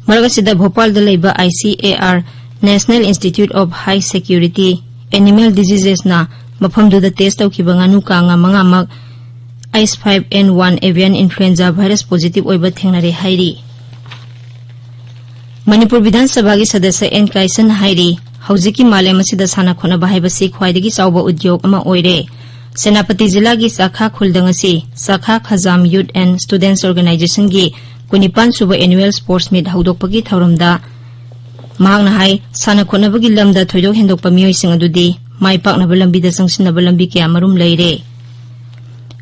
ꯃꯔꯛ ꯑꯁꯤꯗ ꯚꯣꯄꯥꯜꯗ ꯂꯩꯕ I C A R, National Institute of High Security Animal Diseases ꯅ ꯃꯐꯝꯗꯨꯗ test ꯇꯧꯈꯤꯕ ꯉꯥꯅꯨ ꯀꯥꯡꯉꯥ ꯃꯉꯥꯃꯛ H five N one avian influenza virus positive ꯑꯣꯏꯕ ꯊꯦꯡꯅꯔꯦ ꯍꯥꯏꯔꯤ꯫ ꯃꯅꯤꯄꯨꯔ ꯕꯤꯙꯥꯟ ꯁꯚꯥꯒꯤ ꯁꯗꯁ꯭ꯌ ꯑꯦꯟ ꯀꯥꯏꯁꯟ ꯍꯥꯏꯔꯤ, ꯍꯧꯖꯤꯛꯀꯤ ꯃꯥꯂꯦꯝ ꯑꯁꯤꯗ ꯁꯥꯟꯅ ꯈꯣꯠꯅꯕ ꯍꯥꯏꯕꯁꯤ ꯈ꯭ꯋꯥꯏꯗꯒꯤ ꯆꯥꯎꯕ ꯎꯗ꯭ꯌꯣꯒ ꯑꯃ ꯑꯣꯏꯔꯦ꯫ ꯁꯦꯅꯥꯄꯇꯤ ꯖꯤꯂꯥꯒꯤ ꯆꯥꯈꯥ ꯈꯨꯜꯗ ꯉꯁꯤ ꯆꯥꯈꯥ ꯈꯖꯥꯝ Youth and Students Organization ꯒꯤ ꯀꯨꯟꯅꯤꯄꯥꯟ ꯁꯨꯕ annual sports meet ꯍꯧꯗꯣꯛꯄꯒꯤ ꯊꯧꯔꯝꯗ ꯃꯍꯥꯛꯅ ꯍꯥꯏ, ꯁꯥꯟꯅ ꯈꯣꯠꯅꯕꯒꯤ ꯂꯝꯗ ꯊꯣꯏꯗꯣꯛ ꯍꯦꯟꯗꯣꯛꯄ ꯃꯤꯑꯣꯏꯁꯤꯡ ꯑꯗꯨꯗꯤ ꯃꯥꯏ ꯄꯥꯛꯅꯕ ꯂꯝꯕꯤꯗ ꯆꯪꯁꯤꯟꯅꯕ ꯂꯝꯕꯤ ꯀꯌꯥ ꯃꯔꯨꯝ ꯂꯩꯔꯦ꯫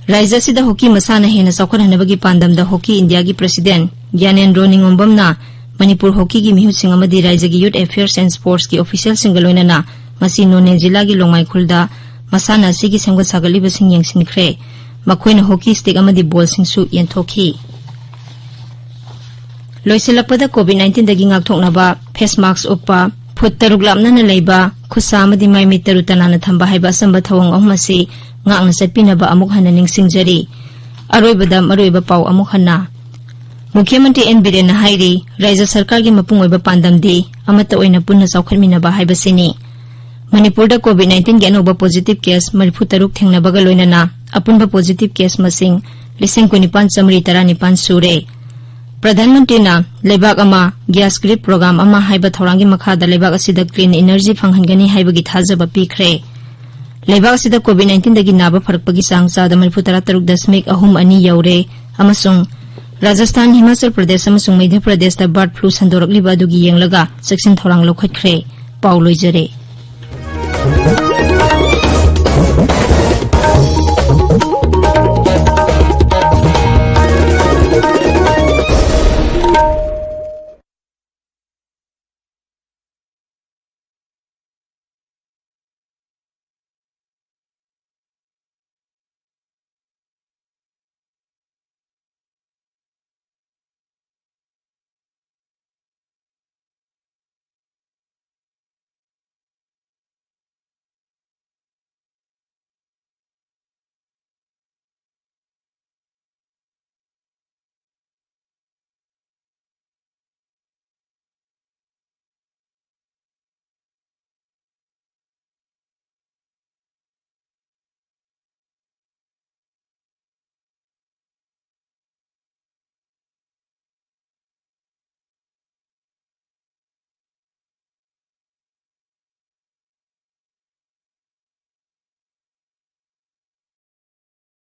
ꯔꯥꯖ꯭ꯌ ꯑꯁꯤꯗ ꯍꯣꯀꯤ ꯃꯁꯥꯟꯅ ꯍꯦꯟꯅ ꯆꯥꯎꯈꯠꯍꯟꯅꯕꯒꯤ ꯄꯥꯟꯗꯝꯗ ꯍꯣꯀꯤ ꯏꯟꯗꯤꯌꯥꯒꯤ president ꯒ꯭ꯌꯥꯅꯦꯟꯗ꯭ꯔꯣ ꯅꯤꯉꯣꯝꯕꯝꯅ ꯃꯅꯤꯄꯨꯔ ꯍꯣꯀꯤꯒꯤ ꯃꯤꯍꯨꯠꯁꯤꯡ ꯑꯃꯗꯤ ꯔꯥꯖ꯭ꯌꯒꯤ Youth Affairs and Sports ꯀꯤ official ꯁꯤꯡꯒ ꯂꯣꯏꯅꯅ ꯉꯁꯤ ꯅꯣꯅꯦ ꯖꯤꯂꯥꯒꯤ ꯂꯣꯡꯃꯥꯏ ꯈꯨꯜꯗ ꯃꯁꯥꯟꯅ ꯑꯁꯤꯒꯤ ꯁꯦꯝꯒꯠ ꯁꯥꯒꯠꯂꯤꯕꯁꯤꯡ ꯌꯦꯡꯁꯤꯟꯈ꯭ꯔꯦ꯫ ꯃꯈꯣꯏꯅ ꯍꯣꯀꯤ stick ꯑꯃꯗꯤ ball ꯁꯤꯡꯁꯨ ꯌꯦꯟꯊꯣꯛꯈꯤ꯫ ꯂꯣꯏꯁꯤꯜꯂꯛꯄꯗ COVID nineteen ꯗꯒꯤ ꯉꯥꯛꯊꯣꯛꯅꯕ face mask ꯎꯞꯄ, ꯐꯨꯠ ꯇꯔꯨꯛ ꯂꯥꯞꯅꯅ ꯂꯩꯕ, ꯈꯨꯠꯁꯥ ꯑꯃꯗꯤ ꯃꯥꯏ ꯃꯤꯠ ꯇꯔꯨ ꯇꯅꯥꯟꯅ ꯊꯝꯕ ꯍꯥꯏꯕ ꯑꯆꯝꯕ ꯊꯧꯑꯣꯡ ꯑꯍꯨꯝ ꯑꯁꯤ ꯉꯥꯛꯅ ꯆꯠꯄꯤꯅꯕ ꯑꯃꯨꯛ ꯍꯟꯅ ꯅꯤꯡꯁꯤꯡꯖꯔꯤ꯫ ꯑꯔꯣꯏꯕꯗ ꯃꯔꯨꯑꯣꯏꯕ ꯄꯥꯎ ꯑꯃꯨꯛ ꯍꯟꯅ꯫ ꯃꯨꯈ꯭ꯌ ꯃꯟꯇ꯭ꯔꯤ ꯑꯦꯟ ꯕꯤꯔꯦꯟꯅ ꯍꯥꯏꯔꯤ, ꯔꯥꯖ꯭ꯌ ꯁꯔꯀꯥꯔꯒꯤ ꯃꯄꯨꯡ ꯑꯣꯏꯕ ꯄꯥꯟꯗꯝꯗꯤ ꯑꯃꯠꯇ ꯑꯣꯏꯅ ꯄꯨꯟꯅ ꯆꯥꯎꯈꯠꯃꯤꯟꯅꯕ ꯍꯥꯏꯕꯁꯤꯅꯤ꯫ ꯃꯅꯤꯄꯨꯔꯗ COVID nineteen ꯒꯤ ꯑꯅꯧꯕ positive case ꯃꯔꯤꯐꯨ ꯇꯔꯨꯛ ꯊꯦꯡꯅꯕꯒ ꯂꯣꯏꯅꯅ ꯑꯄꯨꯟꯕ positive case ꯃꯁꯤꯡ ꯂꯤꯁꯤꯡ ꯀꯨꯟꯅꯤꯄꯥꯟ ꯆꯥꯃꯔꯤ ꯇꯔꯥꯅꯤꯄꯥꯟ ꯁꯨꯔꯦ꯫ ꯄ꯭ꯔꯙꯥꯟ ꯃꯟꯇ꯭ꯔꯤꯅ ꯂꯩꯕꯥꯛ ꯑꯃ gas grid program ꯑꯃ ꯍꯥꯏꯕ ꯊꯧꯔꯥꯡꯒꯤ ꯃꯈꯥꯗ ꯂꯩꯕꯥꯛ ꯑꯁꯤꯗ clean energy ꯐꯪꯍꯟꯒꯅꯤ ꯍꯥꯏꯕꯒꯤ ꯊꯥꯖꯕ ꯄꯤꯈ꯭ꯔꯦ꯫ ꯂꯩꯕꯥꯛ ꯑꯁꯤꯗ COVID nineteen ꯗꯒꯤ ꯅꯥꯕ ꯐꯔꯛꯄꯒꯤ ꯆꯥꯡ ꯆꯥꯗ ꯃꯔꯤꯐꯨ ꯇꯔꯥ ꯇꯔꯨꯛ ꯗꯁꯃꯤꯛ ꯑꯍꯨꯝ ꯑꯅꯤ ꯌꯧꯔꯦ ꯑꯃꯁꯨꯡ ꯔꯥꯖꯁꯊꯥꯟ, ꯍꯤꯃꯥꯆꯜ ꯄ꯭ꯔꯗꯦꯁ ꯑꯃꯁꯨꯡ ꯃꯙ꯭ꯌ ꯄ꯭ꯔꯗꯦꯁꯇ bird flu ꯁꯟꯗꯣꯔꯛꯂꯤꯕ ꯑꯗꯨꯒꯤ ꯌꯦꯡꯂꯒ ꯆꯦꯛꯁꯤꯟ ꯊꯧꯔꯥꯡ ꯂꯧꯈꯠꯈ꯭ꯔꯦ꯫ ꯄꯥꯎ ꯂꯣꯏꯖꯔꯦ꯫